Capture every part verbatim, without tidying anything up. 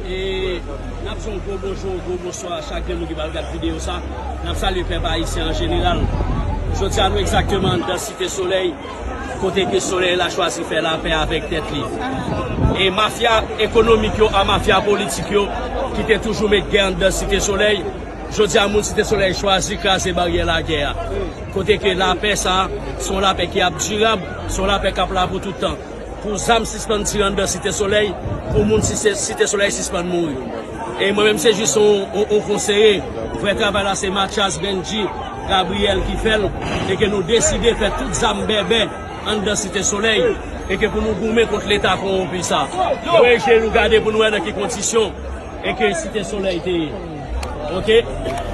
E n ap di yon gwo bonjou, yon gwo bonswa a chak grenn moun ki pral gad videyo sa. N ap salye pèp ayisyen an jeneral. Jodi a nou egzakteman anndan Site Solèy, kote ke Solèy la chwazi fè lapè avèk tèt li. E mafya ekonomik yo a mafya politik yo ki te toujou met gè anndan Site Solèy, jodi a moun Site Solèy chwazi kraze baryè lagè a. Kote ke lapè sa, se yon lapè ki ap dirab, se yon lapè k ap la pou tout tan. Pou zam sispann tire anndan Site Solèy, pou moun Site, Site Solèy sispann mouri. E mwen menm se jis yon, yon, yon konseye. Vrè travay la se Mathias, Benji, Gabriel ki fè l, e ke nou deside fè tout zam bèbè anndan Site Solèy, e ke pou nou goumen kont leta kowonpi sa. Voye je nou gade pou nou wè nan ki kondisyon e ke Site Solèy te ye. Oke?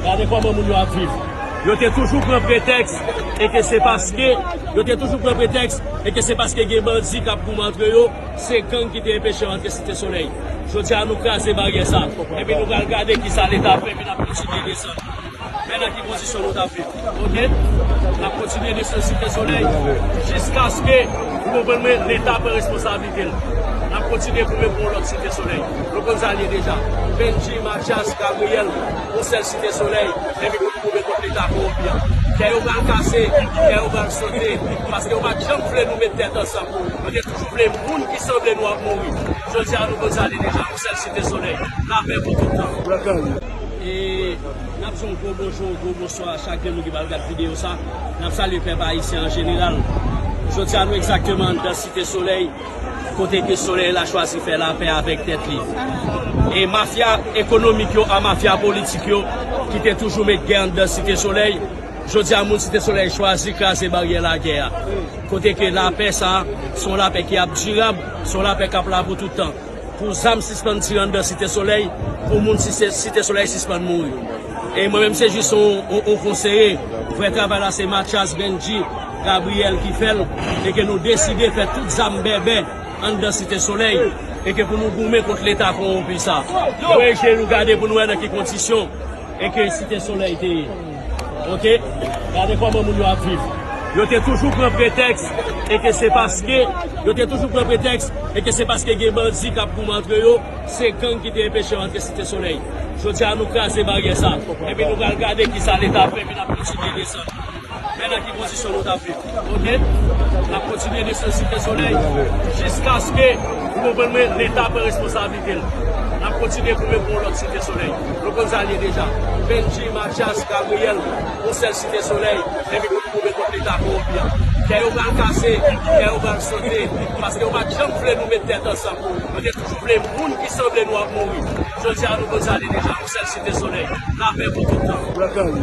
Gade kòman moun yo ap viv. Yo te toujou pran pretèks e ke se paske, yo te toujou pran pretèks e ke se paske gen bandi k ap goumen antre yo, se gang ki te enpeche yo antre Site Solèy. Jodi a nou kraze baryè sa. Epi nou pral gade kisa leta ap fè, epi n ap kontinye desann. Men nan ki pozisyon nou t ap viv. Oke? N ap kontinye desann Site Solèy jiskaske nou konprann mwen, leta pran responsablite l. N ap kontinye goumen pou yon lòt Site Solèy. Nou konn sa l ye deja. Benji, Mathias, Gabriel, yon sèl Site Solèy, epi pou nou goumen kont leta kowonpi a. Kè yo pral kase, kè yo pral sote, paske yo pa t janm vle nou met tèt ansanm. Yo te toujou vle moun ki sanble nou ap mouri. Jodi a nou konn sa l ye deja, yon sèl Site Solèy. Lapè pou tout tan. E n ap di yon gwo bonjou, yon gwo bonswa a chak grenn moun ki pral gad videyo sa. N ap salye pèp ayisyen an jeneral. Jodi a nou egzakteman anndan Site Solèy, kote ke Solèy la chwazi fè lapè avèk tèt li. E mafya ekonomik yo a mafya politik yo ki te toujou met gè anndan Site Solèy, jodi a moun Site Solèy chwazi kraze baryè lagè a. Kote ke lapè sa, se yon lapè ki ap dirab, se yon lapè k ap la pou tout tan. Pou zam sispann tire anndan Site Solèy, pou moun Site, Site Solèy sispann mouri. E mwen menm se jis yon, yon, yon konseye. Vrè travay la se Mathias, Benji, Gabriel ki fè l, e ke nou deside fè tout zam bèbè anndan Site Solèy, e ke pou nou goumen kont leta kowonpi sa. Voye je nou gade pou nou wè nan ki kondisyon e ke Site Solèy te ye. Oke? Gade kòman moun yo ap viv. Yo te toujou pran pretèks e ke se paske, yo te toujou pran pretèks e ke se paske gen bandi k ap goumen antre yo, se gang ki te enpeche yo antre Site Solèy. Jodi a nou kraze baryè sa. Epi nou pral gade kisa leta ap fè, epi n ap kontinye desann. Men nan ki pozisyon nou t ap viv. Oke? N ap kontinye desann Site Solèy jiskaske, nou konprann mwen, leta pran responsablite l. N ap kontinye goumen pou yon lòt Site Solèy. Nou konn sa l ye deja. Benji, Mathias, Gabriel, yon sèl Site Solèy, epi pou nou goumen kont leta kowonpi a. Kè yo pral kase, kè yo pral sote, paske yo pa t janm vle nou met tèt ansanm. Yo te toujou vle moun ki sanble nou ap mouri. Jodi a nou konn sa l ye deja, yon sèl Site Solèy. Lapè pou tout tan.